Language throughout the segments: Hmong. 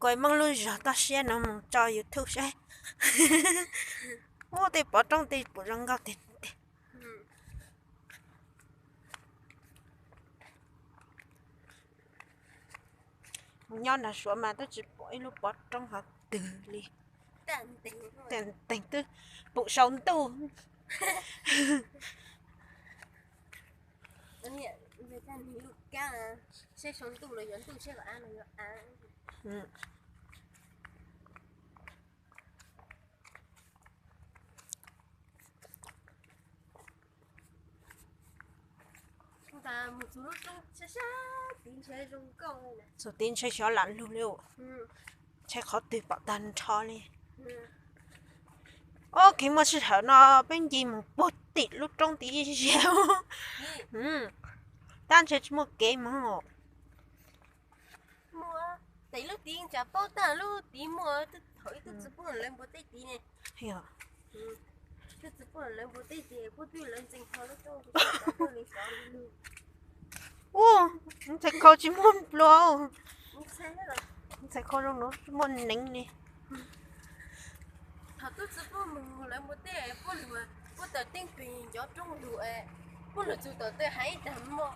Kuv muab lub zog toj siab no mus tso YouTube saib. Ub, tej pov roob tej puas zoo nkauj tiag tiag. Mus nyob nram Suav mas twb tsis pom ib lub pov roob qhov twg li. Teem twb pum saum ntuj. Txug tid ntshe xyov lam lug li, ntshe qhov twg pom tag nrho li. Ob, kev muaj sij hawm no peb nce mus puag tim lub roob tid ziag. Tab ntshe tsis muaj kev mus. Tes lub tid tsa paub tag lub tid muaj thaum ib tug txiv pug lawv npua teb tid ne. Tug txiv pug lawv npua teb tid pug twb lawv ntxeev tho lub roob li xyov li. Ub, ntxhais khau tsis muaj nplua. Ntxhais khau zoo no tsis muaj neev li. Thaum tub txiv pug mus lawv npua teb pug lug, pug tawm teeb peg ncov roob lug, pug lug txug tom tej haiv ib tag mog.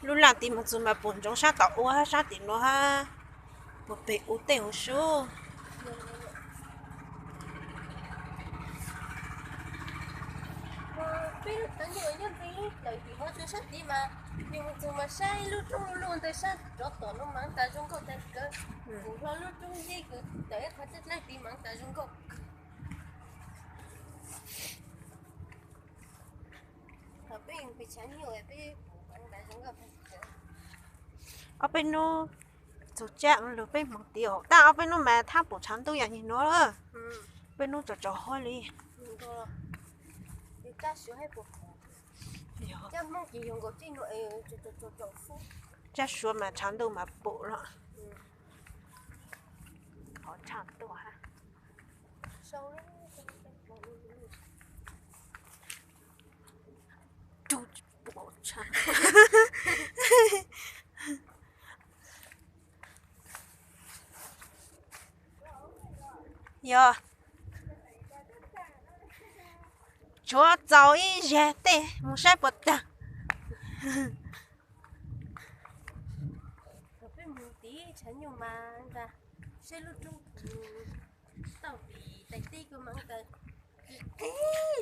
Lub laj tid mus txug mas puas ntsoov sab tom ua sab tim nuav hab, puas peg u tej huv sub. Peb lub tawv nyuj nyob ntev lub dlawg tim hov tsuas sab tid mas, nws mus txug mas saib lub roob lub lub ntawd sab rov tom no mas tas zoo nkauj tag kawg. Kuv hlo lub roob zeb kws tawm ib qho teb dlawg tid mas tas zoo nkauj kawg. Thaum peb pes tshav nyuj peb pum mas tas zoo nkauj tag kawg. Ob peb nub txug tsab lug peb moog tid, tab ob peb nub mas thab pum tshav ntuj yam nyuag nuav, peb nub tsaus tsaus huab li. Tsab Suav mas tshav ntuj mas pum lawm. Qhov tshav ntuj hab. Yog, tshuav txaus ib zag tej mus saib puas tag. Thaum peb mus tid tshav nyuj mas nqa saib lub roob tauj tim tais teb kws mas nqa qig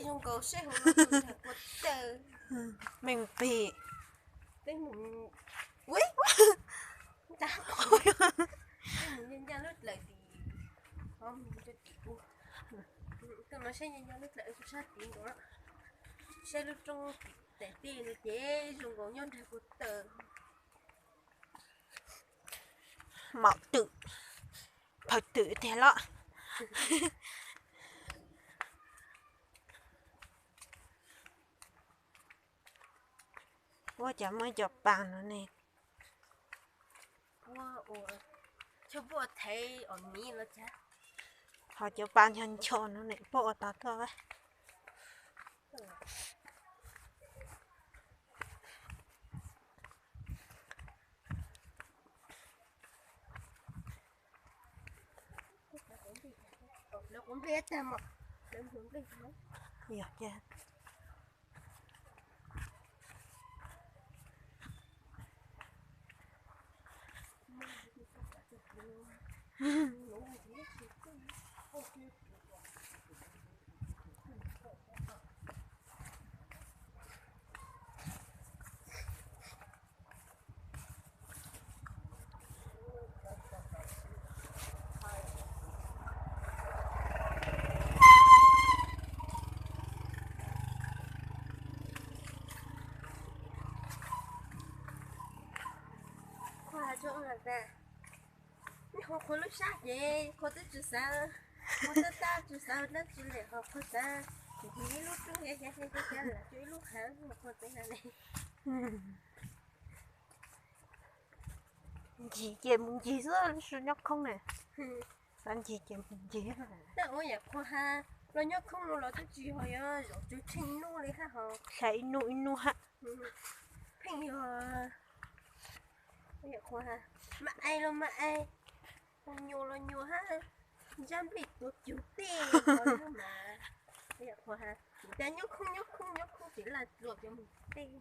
zoo nkaus saib hauv lub roob puas tawg. Meej pig. Peb mus, peb mus nyob nyob lub dlawg tim, tim ub, tuaj no saib nyob nyob lub dlawg sab tid nkaus, saib lub roob tim tais teb no ces zoo nkaus nyob nrag puas tawg. Maum twm, phawj twm tiag los. Ua cas muaj ib co paas no ne. Ho cov paas ncho ncho no ne, puab ua tau tuaj. Yog, Qhua tso, qhua lub sab ces qhua twb tsis xav, qhua tab tab tsis xav dab tsi li, ho qhua xav ib lub roob xyab xyab xyab xyab los cuag ib lub hav, qhua txeev na li. Ncig ces mus ncig xwb, lub sij nyob khoob na, xav ncig ces mus ncig. Tab ua yam qhua ha, los nyob khoob no los twb tsis ho yuav zaum tsw tsheej nub li hab ho, hlais ib nub ib nub hab. Pheej yog Mas ai los mas ai, nyuas los nyuas hab, ntsab nplej tuav cug tej mas. Cas nyob khoob nyob khoob nyob khoob pem laj txuas cov mus tej.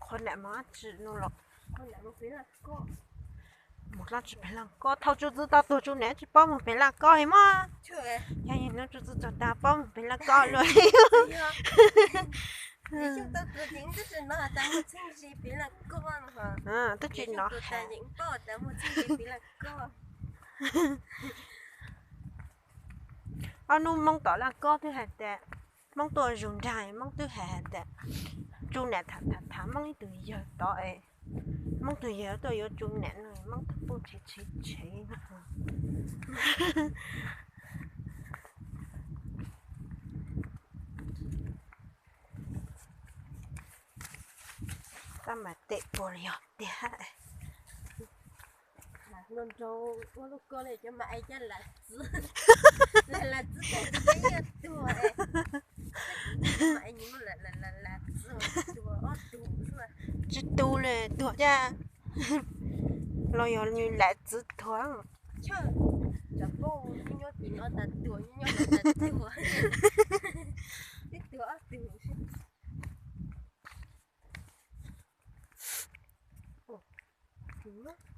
Qhua nam mus dab tsi no los? Mus dab tsi pem laj koj? Thaum tsu txwv tau tuag tsu nam tsis paub mus pem laj koj li mog. Yog no tsu txwv txog tas paub mus pem laj koj luaj li. Twb tsis no. Ob hnub Hmoob tom laj koj twb hais tias, Hmoob tuaj zug nrag, Hmoob twb hais hais tias, tsu nam tham tham tham Hmoob ib tug yawg tod es, Hmoob tug yawg tuaj yuav tsu nam no, Hmoob tug puj tshev tshev tshev no. Tab mas tes puas yog tiag. Nrau nrau ua lub koj li cov mas ai cab lam txwv, lam txwv tag tsis cab yeej tuag. Lam lam lam txwv tuag ob tug. Tsis tu li tuag cab. Los yog nws lam txwv tuag. Tsam poj nyob tim no tas tuag, nyob nyob tas tuag.